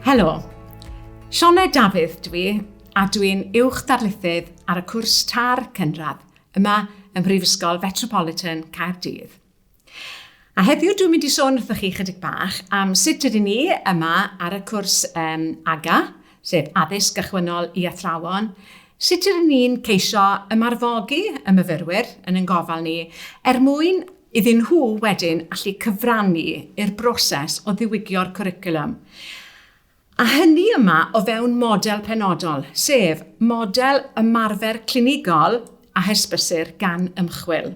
Helo, Sioned Dafydd dwi, a dwi'n uwch darlithydd ar y cwrs TAR Cynradd yma ym Mhrifysgol Fetropolitan Caerdydd. A heddiw dwi'n mynd i sôn wrthoch chi chydig bach am sut ydyn ni yma ar y cwrs um, AGA, sef Addysg Gychwynnol i Athrawon, sut ydyn ni'n ceisio ymarfogi y myfyrwyr yn ein gofal ni er mwyn iddyn nhw wedyn allu cyfrannu i'r broses o ddiwygio'r cwricwlwm. A hynny yma o fewn model penodol, sef model ymarfer clinigol a hysbysir gan ymchwil.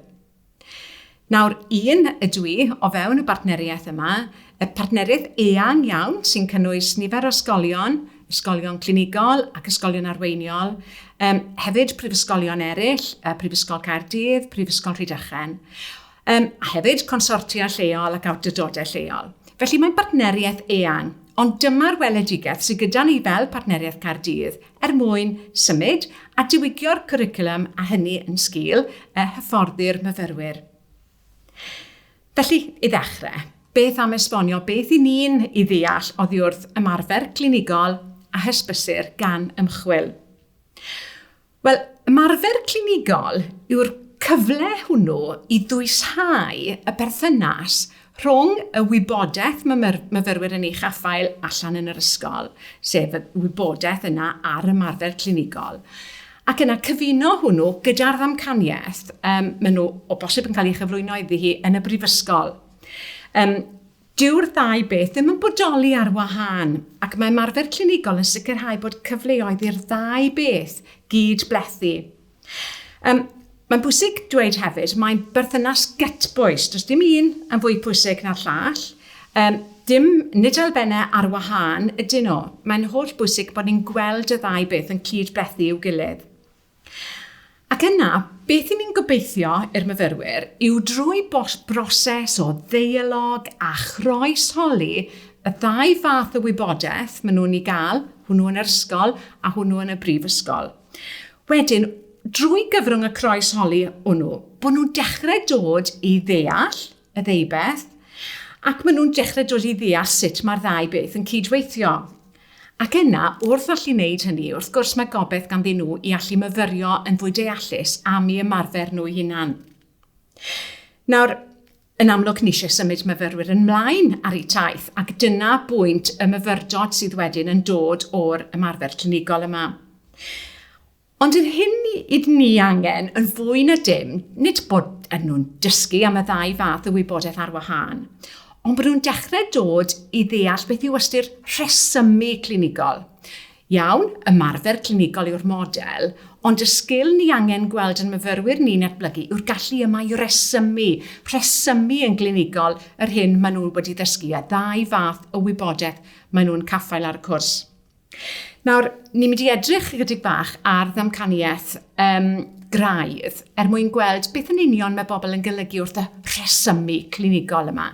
Nawr, un ydw i o fewn y bartneriaeth yma, y partneriaeth eang iawn sy'n cynnwys nifer o ysgolion, ysgolion clinigol ac ysgolion arweiniol, um, hefyd prifysgolion eraill, uh, Prifysgol Caerdydd, Prifysgol Rhydychen, um, a hefyd consortia lleol ac awdurdodau lleol. Felly mae'n bartneriaeth eang, ond dyma'r weledigaeth sydd gyda ni fel Partneriaeth Caerdydd er mwyn symud a diwygio'r cwricwlwm a hynny yn sgil y hyfforddi'r myfyrwyr. Felly, i ddechrau, beth am esbonio beth i ni'n ei ddeall oddi wrth ymarfer clinigol a hysbysir gan ymchwil? Wel, ymarfer clinigol yw'r cyfle hwnnw i ddwyshau y berthynas rhwng y wybodaeth mae myfyrwyr yn ei chaffael allan yn yr ysgol, sef y wybodaeth yna ar ymarfer clinigol, ac yna cyfuno hwnnw gyda'r ddamcaniaeth um, maen nhw o bosib yn cael ei chyflwyno iddi hi yn y brifysgol. Um, Dyw'r ddau beth ddim yn bodoli ar wahân, ac mae ymarfer clinigol yn sicrhau bod cyfleoedd i'r ddau beth gyd-blethu. Um, mae'n bwysig dweud hefyd, mae'n berthynas gytbwys, does dim un yn fwy pwysig na'r llall. Um, dim, nid elfennau ar wahân ydyn nhw. Mae'n holl bwysig bod ni'n gweld y ddau beth yn cyd-blethu i'w gilydd. Ac yna, beth 'y ni'n gobeithio i'r myfyrwyr yw drwy broses o ddeialog a chroesholi y ddau fath o wybodaeth maen nhw'n ei gael, hwnnw yn yr ysgol a hwnnw yn y brifysgol. Wedyn, drwy gyfrwng y croesholi hwnnw, bod nhw'n dechrau dod i ddeall y ddeubeth, ac maen nhw'n dechrau dod i ddeall sut mae'r ddau beth yn cydweithio. Ac yna, wrth allu wneud hynny, wrth gwrs mae gobaith ganddyn nhw i allu myfyrio yn fwy deallus am eu ymarfer nhw eu hunan. Nawr, yn amlwg ni eisiau symud myfyrwyr yn mlaen ar eu taith, ac dyna bwynt y myfyrdod sydd wedyn yn dod o'r ymarfer clinigol yma. Ond yr hyn ydyn ni angen yn fwy na dim, nid bod nhw'n dysgu am y ddau fath o wybodaeth ar wahân, ond bod nhw'n dechrau dod i ddeall beth yw ystyr rhesymu clinigol. Iawn, ymarfer clinigol yw'r model, ond y sgil ni angen gweld yn myfyrwyr ni'n datblygu yw'r gallu yma i resymu, rhesymu yn glinigol yr hyn maen nhw wedi ddysgu a ddau fath o wybodaeth maen nhw'n caffael ar y cwrs. Nawr, ni'n mynd i edrych ychydig bach ar ddamcaniaeth um, graidd er mwyn gweld beth yn union mae bobl yn golygu wrth y rhesymu clinigol yma.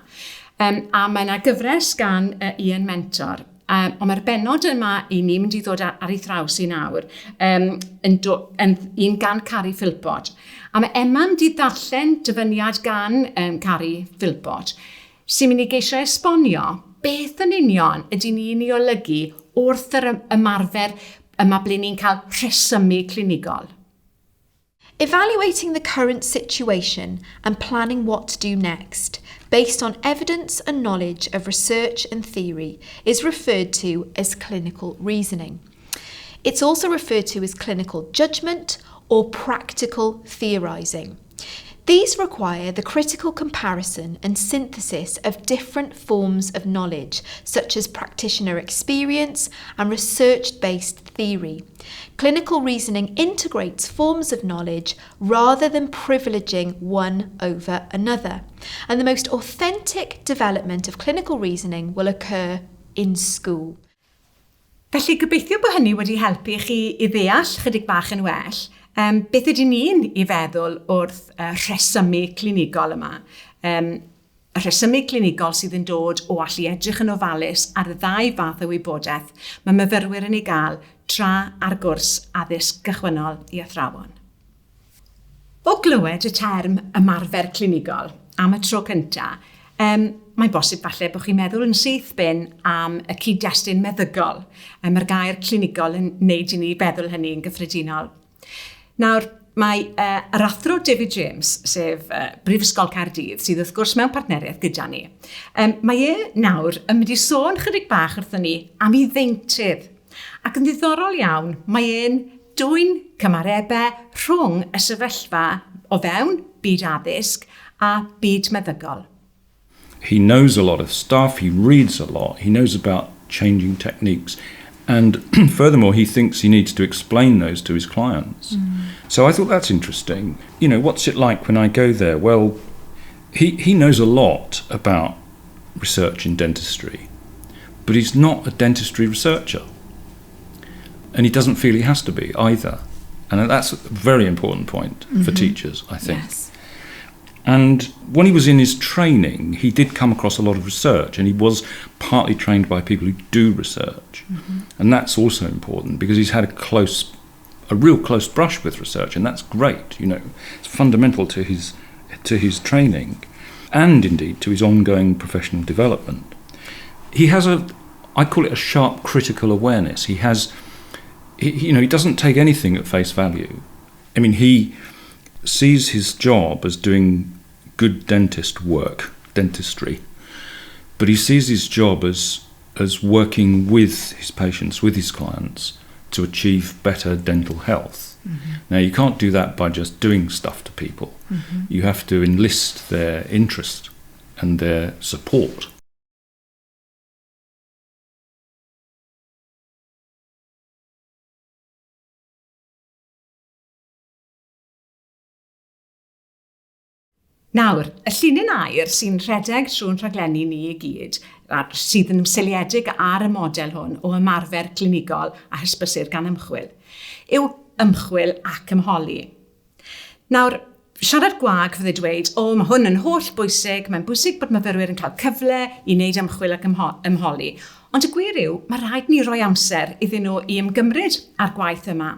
Um, a mae yna gyfres gan uh, Ian Mentor, um, ond mae'r benod yma i ni mynd i ddod ar, ar ei thraws i nawr, um, yn, do, yn un gan Carrie Philpott. A mae Emma mynd i ddarllen dyfyniad gan um, Carrie Philpott, sy'n mynd i geisio esbonio beth yn union ydyn ni'n ei olygu wrth yr ymarfer yma ble ni'n cael rhesymu clinigol. Evaluating the current situation and planning what to do next, based on evidence and knowledge of research and theory, is referred to as clinical reasoning. It's also referred to as clinical judgment or practical theorising. These require the critical comparison and synthesis of different forms of knowledge, such as practitioner experience and research-based theory. Clinical reasoning integrates forms of knowledge rather than privileging one over another. And the most authentic development of clinical reasoning will occur in school. Felly, gobeithio bod hynny wedi helpu chi i ddeall chydig bach yn well um, beth ydyn ni'n ei feddwl wrth uh, rhesymu clinigol yma. Um, y rhesymu clinigol sydd yn dod o allu edrych yn ofalus ar y ddau fath o wybodaeth mae myfyrwyr yn ei gael tra ar gwrs addysg gychwynnol i athrawon. O glywed y term ymarfer clinigol am y tro cyntaf, um, mae'n bosib falle bod chi'n meddwl yn syth bin am y cyd-destun meddygol. Mae'r gair clinigol yn neud i ni feddwl hynny yn gyffredinol. Nawr, mae uh, yr athro David James, sef uh, Brifysgol Caerdydd, sydd wrth gwrs mewn partneriaeth gyda ni, um, mae e nawr yn mynd i sôn chydig bach wrthyn ni am ei ddeintydd. Ac yn ddiddorol iawn, mae e'n dwyn cymarebau rhwng y sefyllfa o fewn byd addysg a byd meddygol. He knows a lot of stuff, he reads a lot, he knows about changing techniques. And furthermore, he thinks he needs to explain those to his clients. Mm. So I thought that's interesting. You know, what's it like when I go there? Well, he, he knows a lot about research in dentistry, but he's not a dentistry researcher. And he doesn't feel he has to be either. And that's a very important point mm-hmm. for teachers, I think. Yes. And when he was in his training, he did come across a lot of research, and he was partly trained by people who do research. Mm-hmm. And that's also important because he's had a close, a real close brush with research, and that's great. You know, it's fundamental to his to his training, and indeed to his ongoing professional development. He has a, I call it a sharp critical awareness. He has, he, you know, he doesn't take anything at face value. I mean, he sees his job as doing good dentist work, dentistry, but he sees his job as as working with his patients, with his clients, to achieve better dental health. Mm-hmm. Now, you can't do that by just doing stuff to people. Mm-hmm. You have to enlist their interest and their support. Nawr, y llinyn air sy'n rhedeg trwy'n rhaglenni ni i gyd, a sydd yn seiliedig ar y model hwn o ymarfer clinigol a hysbysir gan ymchwil, yw ymchwil ac ymholi. Nawr, siarad gwag fydde dweud, o, mae hwn yn holl bwysig, mae'n bwysig bod myfyrwyr yn cael cyfle i wneud ymchwil ac ymholi. Ond y gwir yw, mae rhaid ni roi amser iddyn nhw i ymgymryd â'r gwaith yma.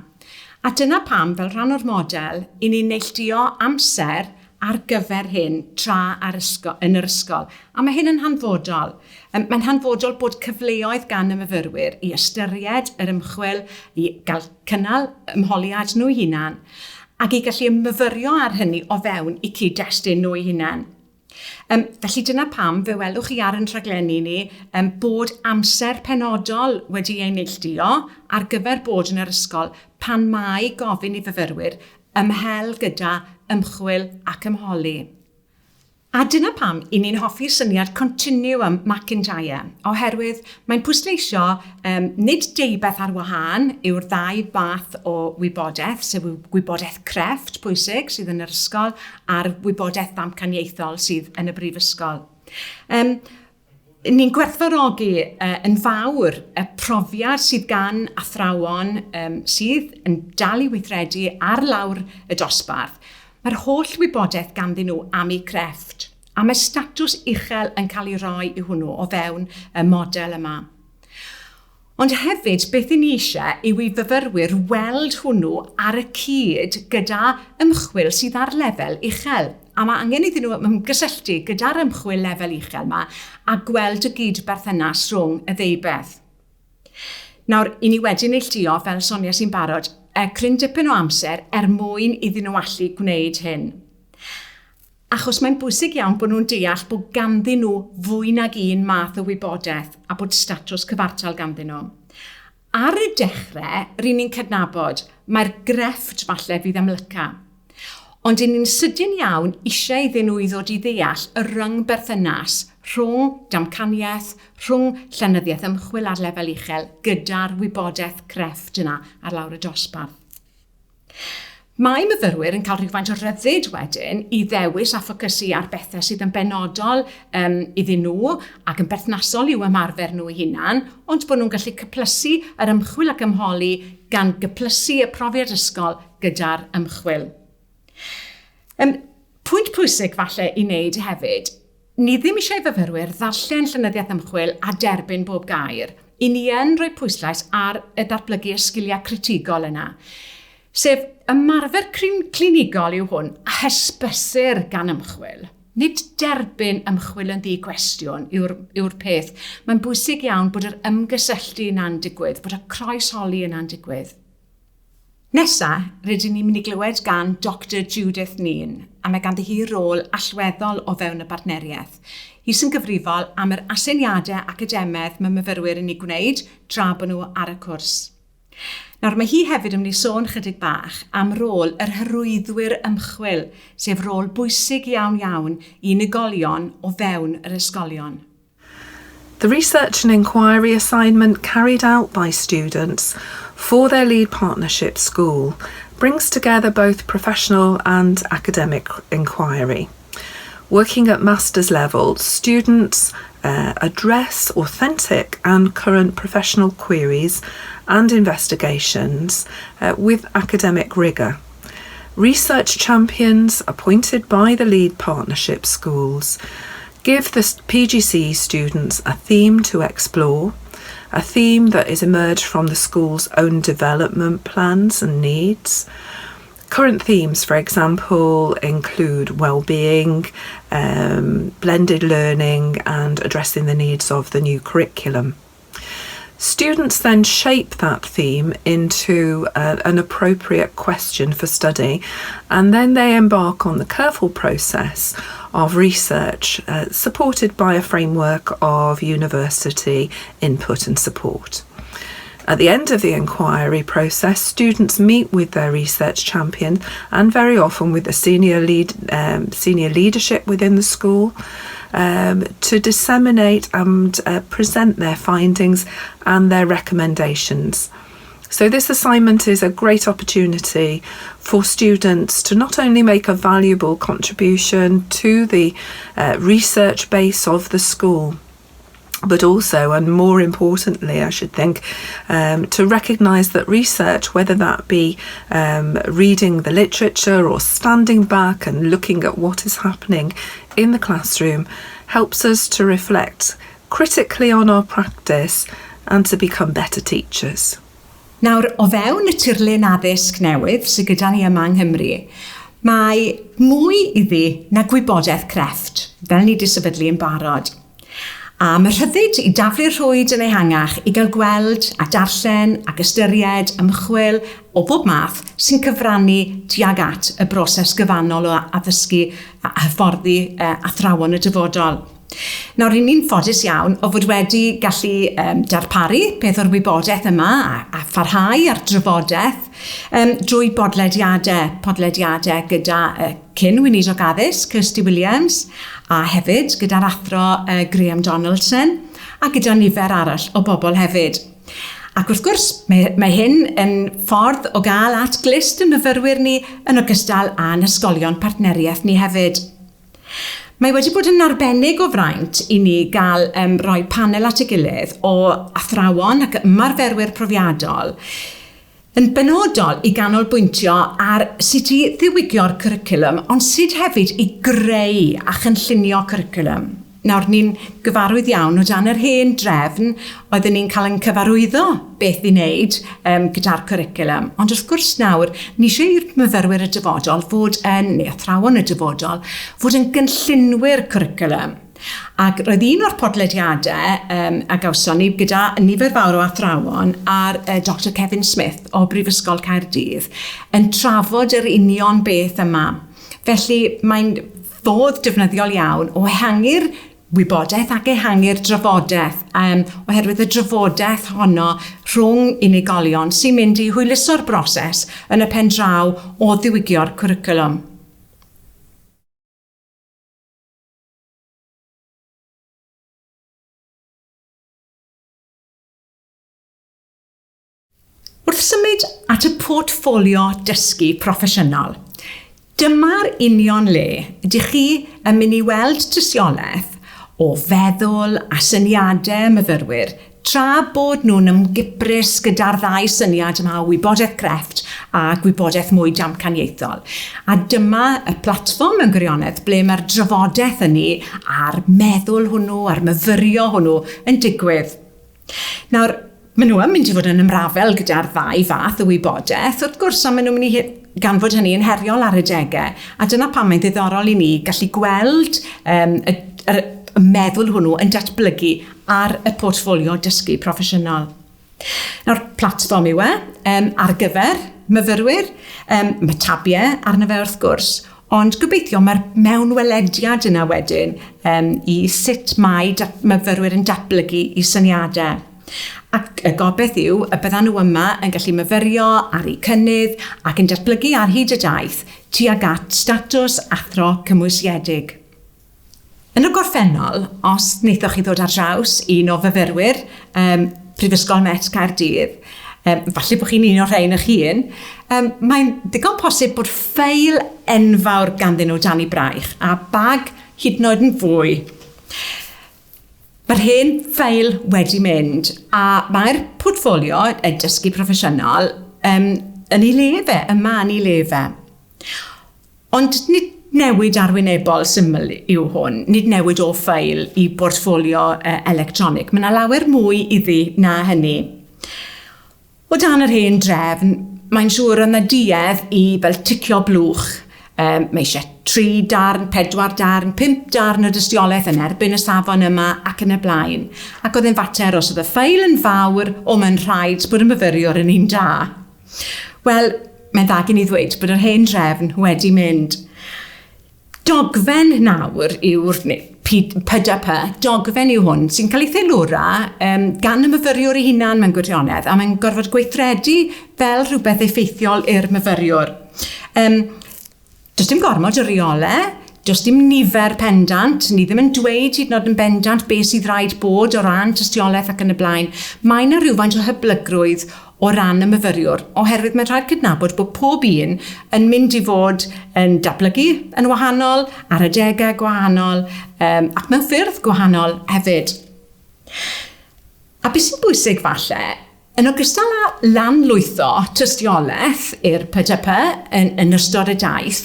A dyna pam, fel rhan o'r model, i ni'n neilltuo amser ar gyfer hyn tra ar ysgol, yn yr ysgol. A mae hyn yn hanfodol. Mae'n hanfodol bod cyfleoedd gan y myfyrwyr i ystyried yr ymchwil, i gael cynnal ymholiad nhw hunan, ac i gallu myfyrio ar hynny o fewn i cyd-destun nhw hunan. Um, felly dyna pam fe welwch chi ar yn rhaglenni ni um, bod amser penodol wedi ei neilltuo ar gyfer bod yn yr ysgol pan mae gofyn i fyfyrwyr ymhel gyda ymchwil ac ymholi. A dyna pam i ni'n hoffi'r syniad continuum MacIntyre, oherwydd mae'n pwysleisio um, nid deubeth ar wahân yw'r ddau fath o wybodaeth, sef gwybodaeth crefft pwysig sydd yn yr ysgol a'r wybodaeth ddamcaniaethol sydd yn y brifysgol. Um, ni'n gwerthfawrogi uh, yn fawr y profiad sydd gan athrawon um, sydd yn dal i weithredu ar lawr y dosbarth. Mae'r holl wybodaeth ganddyn nhw am eu crefft, a mae statws uchel yn cael ei roi i hwnnw o fewn y model yma. Ond hefyd, beth i ni eisiau yw i fyfyrwyr weld hwnnw ar y cyd gyda ymchwil sydd ar lefel uchel. A mae angen iddyn nhw ymgysylltu gyda'r ymchwil lefel uchel yma a gweld y gyd-berthynas rhwng y ddeubeth. Nawr, i ni wedi neilltuo, fel Sonia sy'n barod, e, cryn dipyn o amser er mwyn iddyn nhw allu gwneud hyn. Achos mae'n bwysig iawn bod nhw'n deall bod ganddyn nhw fwy nag un math o wybodaeth a bod statws cyfartal ganddyn nhw. Ar y dechrau, ry'n ni'n cydnabod, mae'r grefft falle fydd amlyca. Ond yn ni'n sydyn iawn eisiau iddyn nhw i ddod i ddeall y ryngberthynas rhwng damcaniaeth, rhwng llenyddiaeth ymchwil ar lefel uchel gyda'r wybodaeth crefft yna ar lawr y dosbarth. Mae myfyrwyr yn cael rhywfaint o ryddid wedyn i ddewis a ffocysu ar bethau sydd yn benodol um, iddyn nhw ac yn berthnasol i'w ymarfer nhw eu hunan, ond bod nhw'n gallu cyplysu yr ymchwil ac ymholi gan gyplysu y profiad ysgol gyda'r ymchwil. Um, pwynt pwysig falle i wneud hefyd, ni ddim eisiau i fyfyrwyr ddarllen llenyddiaeth ymchwil a derbyn bob gair. I ni yn rhoi pwyslais ar y datblygu y sgiliau critigol yna. Sef ymarfer clinigol yw hwn a hysbysir gan ymchwil. Nid derbyn ymchwil yn ddi-gwestiwn yw'r, yw'r peth. Mae'n bwysig iawn bod yr ymgysylltu yna'n digwydd, bod y croesholi yna'n digwydd. Nesa, rydyn ni'n mynd i glywed gan Dr Judith Neen, a mae ganddi hi rôl allweddol o fewn y bartneriaeth. Hi sy'n gyfrifol am yr aseiniadau academaidd mae myfyrwyr yn ei gwneud tra bod nhw ar y cwrs. Nawr, mae hi hefyd yn mynd i sôn chydig bach am rôl yr hyrwyddwyr ymchwil, sef rôl bwysig iawn iawn i unigolion o fewn yr ysgolion. The research and inquiry assignment carried out by students for their lead partnership school brings together both professional and academic inquiry. Working at master's level, students uh, address authentic and current professional queries and investigations uh, with academic rigour. Research champions appointed by the lead partnership schools give the PGCE students a theme to explore, a theme that is emerged from the school's own development plans and needs. Current themes, for example, include well-being, um, blended learning and addressing the needs of the new curriculum. Students then shape that theme into uh, an appropriate question for study, and then they embark on the careful process of research uh, supported by a framework of university input and support. At the end of the inquiry process, students meet with their research champion and very often with the senior lead, um, senior leadership within the school um, to disseminate and uh, present their findings and their recommendations. So, this assignment is a great opportunity for students to not only make a valuable contribution to the uh, research base of the school, but also, and more importantly, I should think, um, to recognise that research, whether that be um, reading the literature or standing back and looking at what is happening in the classroom, helps us to reflect critically on our practice and to become better teachers. Nawr, o fewn y tirlun addysg newydd sydd gyda ni yma yng Nghymru, mae mwy iddi na gwybodaeth crefft, fel ni wedi sefydlu yn barod. A mae rhyddid i daflu'r rhwyd yn ehangach i gael gweld a darllen ac ystyried ymchwil o bob math sy'n cyfrannu tuag at y broses gyfannol o addysgu a hyfforddi athrawon y dyfodol. Nawr, ry'n ni'n ffodus iawn o fod wedi gallu um, darparu peth o'r wybodaeth yma a, a pharhau ar drafodaeth um, drwy bodlediadau, podlediadau gyda uh, cyn weinidog addysg, Kirsty Williams, a hefyd gyda'r athro uh, Graham Donaldson, a gyda nifer arall o bobl hefyd. Ac wrth gwrs, mae, mae hyn yn ffordd o gael at glist y myfyrwyr ni yn ogystal â'n ysgolion partneriaeth ni hefyd. Mae wedi bod yn arbennig o fraint i ni gael um, rhoi panel at ei gilydd o athrawon ac ymarferwyr profiadol yn benodol i ganolbwyntio ar sut i ddiwygio'r cwricwlwm, ond sut hefyd i greu a chynllunio cwricwlwm. Nawr, ni'n gyfarwydd iawn o dan yr hen drefn, oedden ni'n cael ein cyfarwyddo beth i wneud um, gyda'r cwricwlwm. Ond wrth gwrs nawr, ni eisiau i'r myfyrwyr y dyfodol fod yn, neu athrawon y dyfodol, fod yn gynllunwyr cwricwlwm. Ac roedd un o'r podlediadau um, a gawson ni gyda nifer fawr o athrawon ar uh, Dr Kevin Smith o Brifysgol Caerdydd yn trafod yr union beth yma. Felly mae'n fodd defnyddiol iawn o ehangu'r wybodaeth ac ehangu'r drafodaeth, um, oherwydd y drafodaeth honno rhwng unigolion sy'n mynd i hwyluso'r broses yn y pen draw o ddiwygio'r cwricwlwm. Wrth symud at y portffolio dysgu proffesiynol, dyma'r union le ydych chi yn mynd i weld tystiolaeth o feddwl a syniadau myfyrwyr tra bod nhw'n ymgiprys gyda'r ddau syniad yma o wybodaeth crefft a gwybodaeth mwy damcaniaethol. A dyma y platfform mewn gwirionedd ble mae'r drafodaeth ynni a'r meddwl hwnnw a'r myfyrio hwnnw yn digwydd. Nawr, maen nhw yn mynd i fod yn ymrafel gyda'r ddau fath o wybodaeth, wrth gwrs, a maen nhw'n mynd i gan fod hynny yn heriol ar adegau. A dyna pam mae'n ddiddorol i ni gallu gweld um, y, y, y meddwl hwnnw yn datblygu ar y portffolio dysgu proffesiynol. Nawr, platfform yw e um, ar gyfer myfyrwyr. Um, mae tabiau arno fe wrth gwrs, ond gobeithio mae'r mewnwelediad yna wedyn um, i sut mae myfyrwyr yn datblygu i syniadau. Ac y gobaith yw y byddan nhw yma yn gallu myfyrio ar eu cynnydd ac yn datblygu ar hyd y daith tuag at statws athro cymwysiedig. Yn y gorffennol, os wnaethoch chi ddod ar draws un o fyfyrwyr um, Prifysgol Met Caerdydd, um, falle bod chi'n un o'r rhain eich hun, um, mae'n ddigon posib bod ffeil enfawr ganddyn nhw dan eu braich a bag hyd yn oed yn fwy. Mae'r hen ffeil wedi mynd a mae'r portffolio y dysgu proffesiynol um, yn ei le fe, yma yn ei le fe. Ond nid newid arwynebol syml yw hwn, nid newid o ffeil i bortffolio uh, electronig. Mae yna lawer mwy iddi na hynny. O dan yr hen drefn, mae'n siŵr yna duedd i fel ticio blwch. Um, mae eisiau tri darn, pedwar darn, pump darn o dystiolaeth yn erbyn y safon yma ac yn y blaen. Ac oedd e'n fater os oedd y ffeil yn fawr, o mae'n rhaid bod y myfyriwr yn un da. Wel, mae'n dda gen i ddweud bod yr hen drefn wedi mynd. Dogfen nawr yw'r, neu PDP, dogfen yw hwn sy'n cael ei theilwra um, gan y myfyriwr ei hunan mewn gwirionedd, a mae'n gorfod gweithredu fel rhywbeth effeithiol i'r myfyriwr. Um, does dim gormod o reolau, does dim nifer pendant, ni ddim yn dweud hyd yn oed yn bendant beth sydd rhaid bod o ran tystiolaeth ac yn y blaen. Mae yna rhywfaint o hyblygrwydd o ran y myfyriwr, oherwydd mae'n rhaid cydnabod bod pob un yn mynd i fod yn datblygu yn wahanol, ar adegau gwahanol, um, ac mewn ffyrdd gwahanol hefyd. A beth sy'n bwysig falle, yn ogystal â lanlwytho tystiolaeth i'r PDP yn, yn ystod y daith,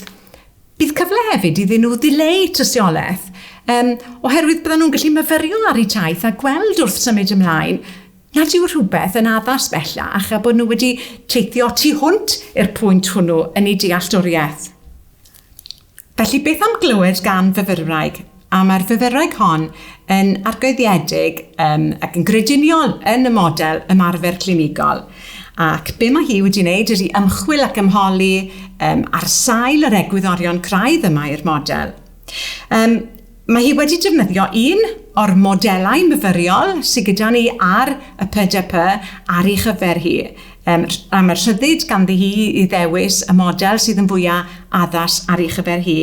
bydd cyfle hefyd iddyn nhw ddileu tystiolaeth, um, oherwydd byddan nhw'n gallu myfyrio ar eu taith a gweld wrth symud ymlaen nad yw rhywbeth yn addas bellach a bod nhw wedi teithio tu hwnt i'r pwynt hwnnw yn eu dealltwriaeth. Felly beth am glywed gan fyfyrwraig? A mae'r fyfyrwraig hon yn argyhoeddiedig um, ac yn grediniol yn y model ymarfer clinigol. Ac be mae hi wedi wneud ydy ymchwil ac ymholi um, ar sail yr egwyddorion craidd yma i'r model. Um, mae hi wedi defnyddio un o'r modelau myfyriol sydd gyda ni ar y PDP ar ei chyfer hi. Um, a mae'r rhyddid ganddi hi i ddewis y model sydd yn fwyaf addas ar ei chyfer hi.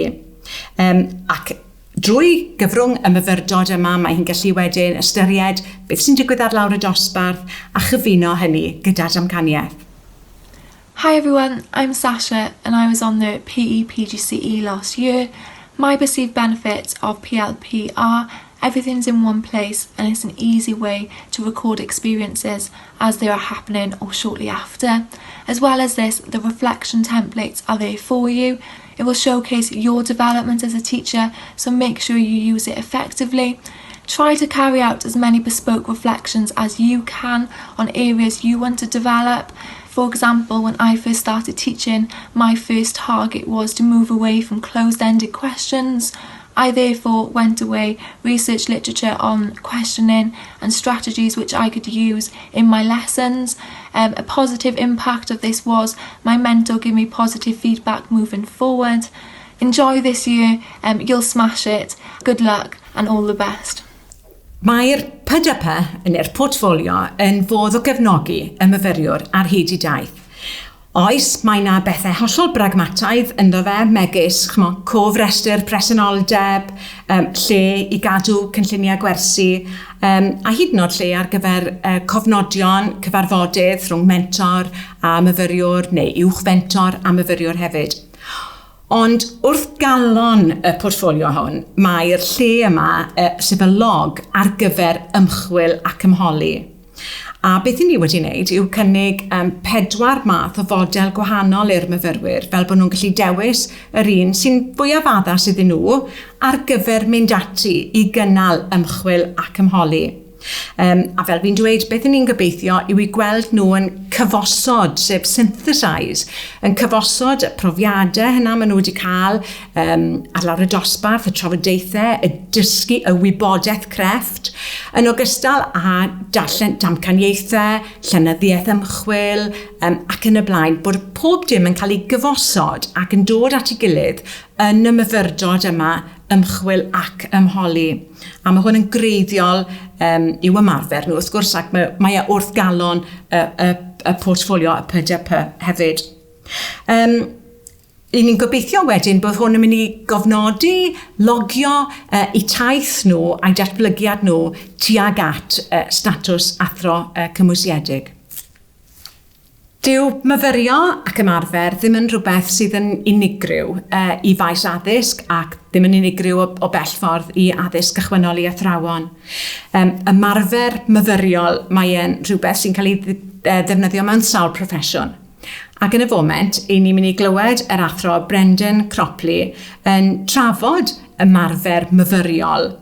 Um, ac drwy gyfrwng y myfyrdod yma, mae hi'n gallu wedyn ystyried beth sy'n digwydd ar lawr y dosbarth a chyfuno hynny gyda damcaniaeth. Hi everyone, I'm Sasha and I was on the PE PGCE last year. My perceived benefits of PLP are everything's in one place and it's an easy way to record experiences as they are happening or shortly after. As well as this, the reflection templates are there for you. It will showcase your development as a teacher, so make sure you use it effectively. Try to carry out as many bespoke reflections as you can on areas you want to develop. For example, when I first started teaching, my first target was to move away from closed ended questions. I therefore went away, researched literature on questioning and strategies which I could use in my lessons. Um, a positive impact of this was my mentor gave me positive feedback moving forward. Enjoy this year, um, you'll smash it. Good luck and all the best. Mae'r PDP, neu'r portffolio, yn fodd o gefnogi y myfyriwr ar hyd i daith. Oes, mae yna bethau hollol bragmataidd ynddo fe, megis chmo, cofrestr presenoldeb, um, lle i gadw cynlluniau gwersi, um, a hyd yn oed lle ar gyfer uh, cofnodion, cyfarfodydd rhwng mentor a myfyriwr, neu uwch fentor a myfyriwr hefyd. Ond wrth galon y portffolio hwn, mae'r lle yma, sef y log, ar gyfer ymchwil ac ymholi. A beth i ni wedi wneud yw cynnig um, pedwar math o fodel gwahanol i'r myfyrwyr, fel bod nhw'n gallu dewis yr un sy'n fwyaf addas iddyn nhw ar gyfer mynd ati i gynnal ymchwil ac ymholi. Um, a fel fi'n dweud, beth ni'n gobeithio yw i gweld nhw yn cyfosod, sef synthesize, yn cyfosod y profiadau hynna maen nhw wedi cael um, ar lawr y dosbarth, y trafodaethau, y dysgu, y wybodaeth crefft, yn ogystal â darllen damcaniaethau, llenyddiaeth ymchwil, um, ac yn y blaen, bod pob dim yn cael ei gyfosod ac yn dod at ei gilydd yn y myfyrdod yma ymchwil ac ymholi. A mae hwn yn greiddiol um, i'w ymarfer nhw, wrth gwrs, ac mae, mae e wrth galon y, y, y portffolio y PDP hefyd. Um, I ni'n gobeithio wedyn bod hwn yn mynd i gofnodi, logio uh, eu taith nhw a'i datblygiad nhw tuag at uh, statws athro uh, cymwysiedig. Dyw myfyrio ac ymarfer ddim yn rhywbeth sydd yn unigryw uh, i faes addysg ac ddim yn unigryw o, o bell ffordd i addysg gychwynnol i athrawon. Um, ymarfer myfyriol, mae e'n rhywbeth sy'n cael ei ddefnyddio mewn sawl proffesiwn. Ac yn y foment, i ni'n mynd i glywed yr athro Brendan Cropley yn trafod ymarfer myfyriol.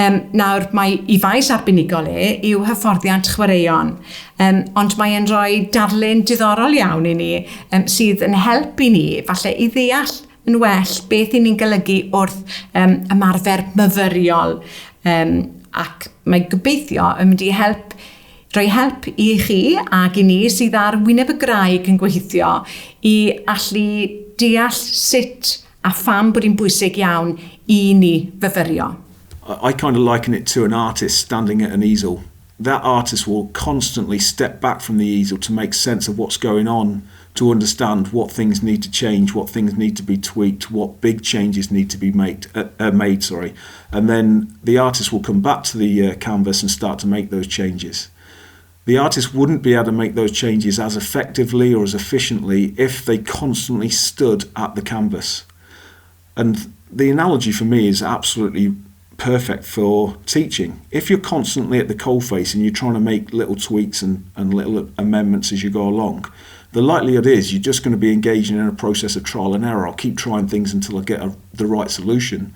Um, nawr, mae i faes arbenigol e yw hyfforddiant chwaraeon, um, ond mae e'n rhoi darlun diddorol iawn i ni um, sydd yn help i ni, falle, i ddeall yn well beth i ni'n golygu wrth um, ymarfer myfyriol. Um, ac mae gobeithio yn mynd i help rhoi help i chi ac i ni sydd ar wyneb y graig yn gweithio i allu deall sut a pham bod hi'n bwysig iawn i ni fyfyrio. I kind of liken it to an artist standing at an easel. That artist will constantly step back from the easel to make sense of what's going on, to understand what things need to change, what things need to be tweaked, what big changes need to be made, made sorry. And then the artist will come back to the canvas and start to make those changes. The artist wouldn't be able to make those changes as effectively or as efficiently if they constantly stood at the canvas. And the analogy for me is absolutely perfect for teaching. If you're constantly at the coalface and you're trying to make little tweaks and, and little amendments as you go along, the likelihood is you're just going to be engaging in a process of trial and error. I'll keep trying things until I get a, the right solution.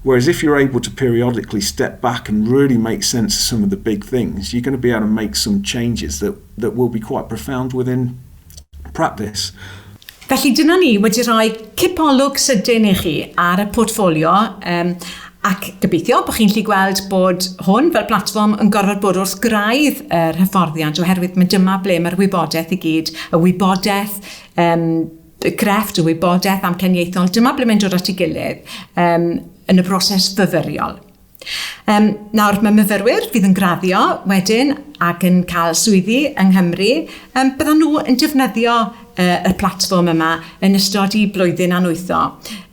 Whereas if you're able to periodically step back and really make sense of some of the big things, you're going to be able to make some changes that, that will be quite profound within practice. Felly dyna ni wedi rhoi cipolwg sydyn i chi ar y portffolio um, ac gobeithio bod chi'n gallu gweld bod hwn fel platfform yn gorfod bod wrth graidd yr hyfforddiant oherwydd mae dyma ble mae'r wybodaeth i gyd, y wybodaeth um, y crefft, y wybodaeth amcaniaethol, dyma ble mae'n dod at ei gilydd um, yn y broses fyfyriol. Um, nawr, mae myfyrwyr fydd yn graddio wedyn ac yn cael swyddi yng Nghymru, um, byddan nhw yn defnyddio uh, y platfform yma yn ystod i blwyddyn anwytho.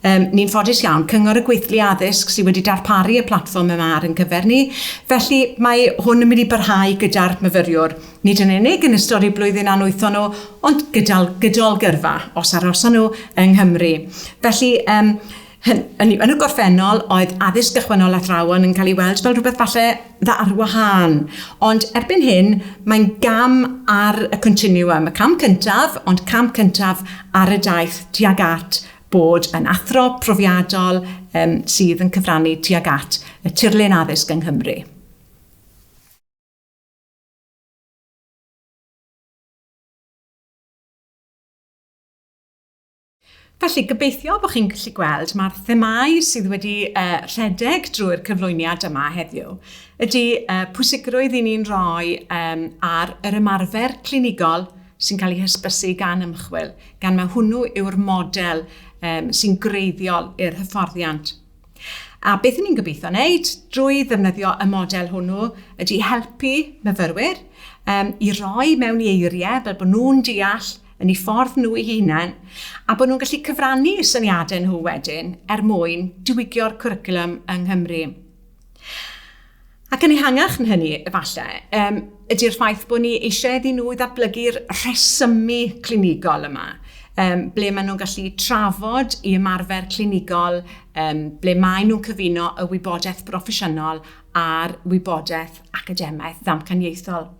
Um, ni'n ffodus iawn, Cyngor y Gweithlu Addysg sydd wedi darparu y platfform yma ar ein cyfer ni, felly mae hwn yn mynd i barhau gyda'r myfyriwr, nid yn unig yn ystod i blwyddyn anwytho nhw, ond gydol, gydol gyrfa, os arosan nhw yng Nghymru. Felly, um, Hyn, yn, yn y gorffennol, oedd addysg gychwynnol athrawon yn cael ei weld fel rhywbeth falle dda ar wahân. Ond erbyn hyn, mae'n gam ar y continuum. Y cam cyntaf, ond cam cyntaf ar y daith tuag at bod yn athro profiadol um, sydd yn cyfrannu tuag at y tirlun addysg yng Nghymru. Felly, gobeithio bod chi'n gallu gweld mae'r themâu sydd wedi uh, rhedeg drwy'r cyflwyniad yma heddiw ydy uh, pwysigrwydd i ni'n rhoi um, ar yr ymarfer clinigol sy'n cael ei hysbysu gan ymchwil, gan mae hwnnw yw'r model um, sy'n greiddiol i'r hyfforddiant. A beth ni'n gobeithio wneud drwy ddefnyddio y model hwnnw ydy helpu myfyrwyr um, i roi mewn i eiriau fel bod nhw'n deall yn eu ffordd nhw eu hunain, a bod nhw'n gallu cyfrannu syniadau nhw wedyn er mwyn diwygio'r cwricwlwm yng Nghymru. Ac yn ehangach yn hynny, efallai, um, ydy'r ffaith bod ni eisiau iddyn nhw ddatblygu'r rhesymu clinigol yma, um, ble maen nhw'n gallu trafod i ymarfer clinigol, um, ble maen nhw'n cyfuno y wybodaeth broffesiynol a'r wybodaeth academaidd ddamcaniaethol.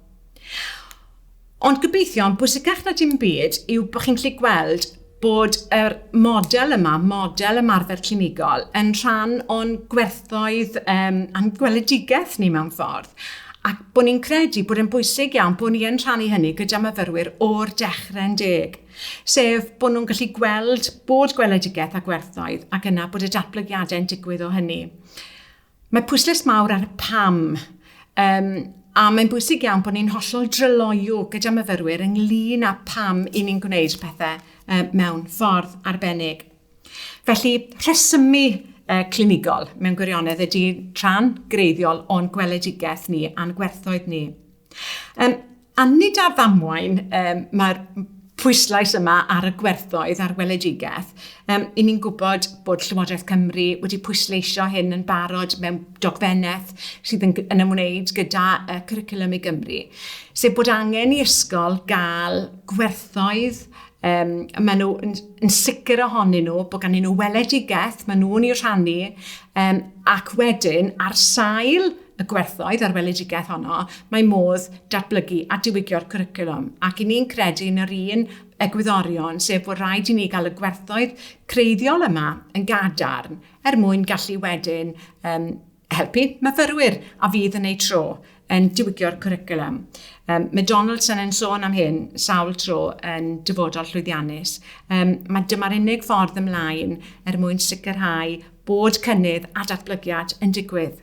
Ond gobeithio, yn bwysicach na dim byd, yw bod chi'n gallu gweld bod yr model yma, model ymarfer clinigol, yn rhan o'n gwerthoedd um, a'n gweledigaeth ni mewn ffordd. Ac bod ni'n credu bod yn bwysig iawn bod ni yn rhannu hynny gyda myfyrwyr o'r dechrau'n deg. Sef bod nhw'n gallu gweld bod gweledigaeth a gwerthoedd ac yna bod y datblygiadau'n digwydd o hynny. Mae pwyslais mawr ar y pam. Um, a mae'n bwysig iawn bod ni'n hollol dryloyw gyda myfyrwyr ynglyn â pam i ni'n gwneud pethau mewn ffordd arbennig. Felly, rhesymu clinigol mewn gwirionedd ydy rhan greiddiol o'n gweledigaeth ni a'n gwerthoedd ni. Um, a nid ar ddamwain um, mae'r pwyslais yma ar y gwerthoedd a'r weledigaeth. Um, I ni'n gwybod bod Llywodraeth Cymru wedi pwysleisio hyn yn barod mewn dogfennaeth sydd yn, yn ymwneud gyda cwricwlwm i Gymru, sef bod angen i ysgol gael gwerthoedd Um, maen nhw yn, yn sicr ohonyn nhw bod ganddyn nhw weledigaeth, maen nhw'n ei rhannu, um, ac wedyn ar sail y gwerthoedd a'r weledigaeth honno, mae modd datblygu a diwygio'r cwricwlwm. Ac i ni'n credu yn yr un egwyddorion, sef bod rhaid i ni gael y gwerthoedd creiddiol yma yn gadarn er mwyn gallu wedyn um, helpu myfyrwyr a fydd yn eu tro yn diwygio'r cwricwlwm. Um, mae Donaldson yn sôn am hyn sawl tro yn dyfodol llwyddiannus. Um, mae dyma'r unig ffordd ymlaen er mwyn sicrhau bod cynnydd a datblygiad yn digwydd.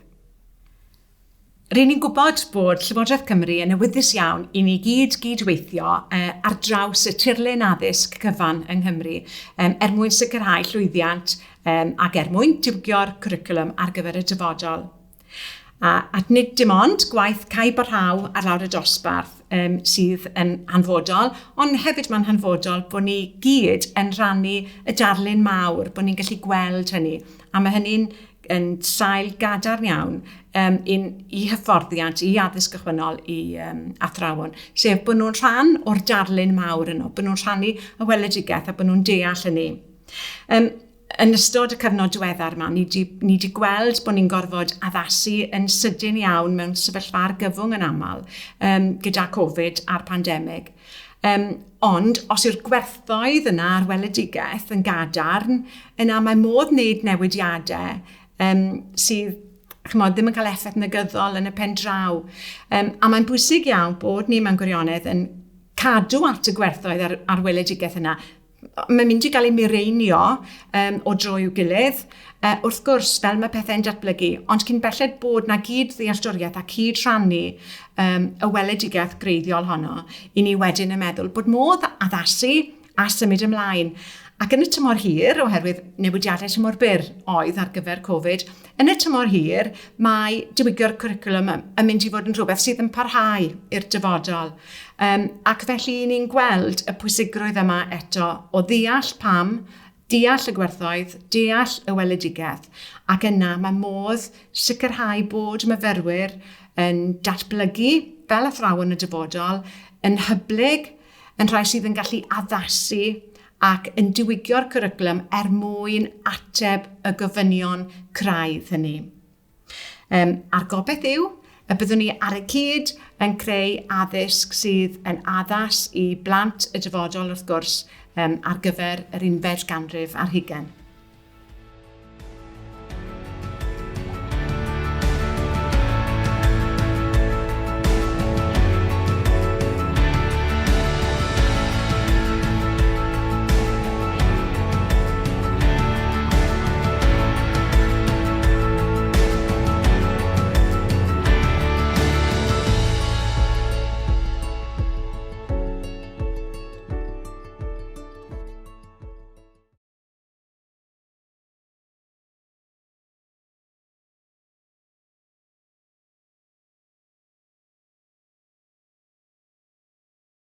Ry'n ni'n gwybod bod Llywodraeth Cymru yn awyddus iawn i ni gyd gydweithio ar draws y tirlun addysg cyfan yng Nghymru er mwyn sicrhau llwyddiant ac er mwyn diwygio'r cwricwlwm ar gyfer y dyfodol. A, a nid dim ond gwaith caib a rhaw ar lawr y dosbarth um, sydd yn hanfodol, ond hefyd mae'n hanfodol bod ni gyd yn rhannu y darlun mawr, bod ni'n gallu gweld hynny. A mae hynny'n yn sail gadarn iawn um, in, i hyfforddiant, i addysg gychwynnol i um, athrawon, sef bod nhw'n rhan o'r darlun mawr yno, bod nhw'n rhannu y weledigaeth a bod nhw'n deall hynny. Um, yn ystod y cyfnod diweddar yma, ni di, ni di gweld bod ni'n gorfod addasu yn sydyn iawn mewn sefyllfa argyfwng yn aml um, gyda Covid a'r pandemig. Um, ond os yw'r gwerthoedd yna a'r weledigaeth yn gadarn, yna mae modd wneud newidiadau um, sydd chymod, ddim yn cael effaith negyddol yn y pen draw. Um, a mae'n bwysig iawn bod ni mewn gwirionedd yn cadw at y gwerthoedd a'r, a'r weledigaeth yna. Mae'n mynd i gael ei mireinio um, o dro i'w gilydd, uh, wrth gwrs, fel mae pethau'n datblygu, ond cyn belled bod na gyd ddealltwriaeth a cyd rhannu um, y weledigaeth greiddiol honno, i ni wedyn yn meddwl bod modd addasu a symud ymlaen. Ac yn y tymor hir, oherwydd newidiadau tymor byr oedd ar gyfer Covid, yn y tymor hir mae diwygio'r cwricwlwm yn mynd i fod yn rhywbeth sydd yn parhau i'r dyfodol. Um, ac felly ni'n gweld y pwysigrwydd yma eto o ddeall pam, deall y gwerthoedd, deall y weledigaeth, ac yna mae modd sicrhau bod myfyrwyr yn datblygu fel athrawon y dyfodol, yn hyblyg, yn rhai sydd yn gallu addasu ac yn diwygio'r cwricwlwm er mwyn ateb y gofynion craidd hynny. Um, a'r gobaith yw y byddwn ni ar y cyd yn creu addysg sydd yn addas i blant y dyfodol wrth gwrs um, ar gyfer yr unfed ganrif ar hugain.